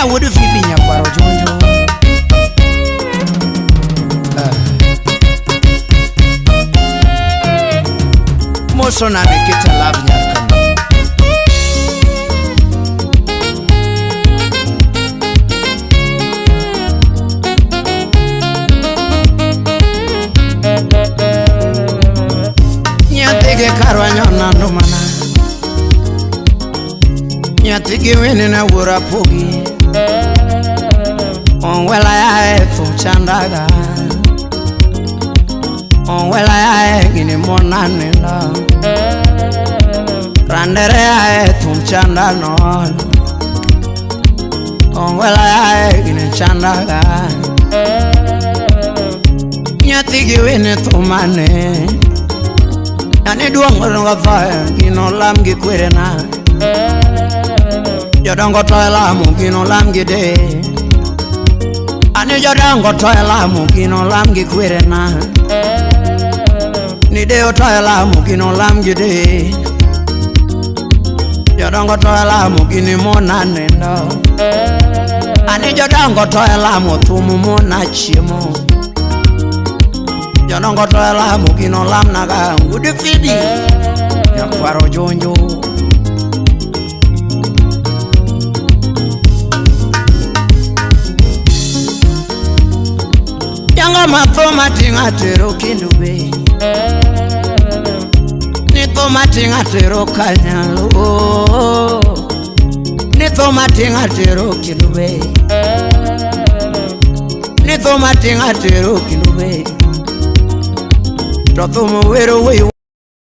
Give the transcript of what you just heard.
Salimia wuod Fibi nyakwaro Jonjo. Moso nade kita love nyarkano. Nyathigi karwa nyonando mana. Nyathigi winena wuora pogi. Ongwela yae thum chandaga. Ongwela yae gini mona nindo. Randere yae thum chanda non. Ongwela yae gini chandaga. Nyathigi wine thumane. Yani duong' ringo thoe gino lam gi kwerena. Jodongo to e lamo gino lam gi de. Ani jodongo to e lamo gino lam gi kwerena. Ni deo to e lamo gino lam gi de. Jodongo to e lamo gini mona nindo. Ani jodongo to e lamo thum mona chiemo. Jodongo to e lamo gino lam naga wuod Fibi nyakwaro Jonjo. Jango matho mating'a tero kendo be. Ni tho mating'a tero kanyalo. Ni tho mating'a tero kendo be. Ni tho mating'a tero kendo be. To thum wero wuoyi.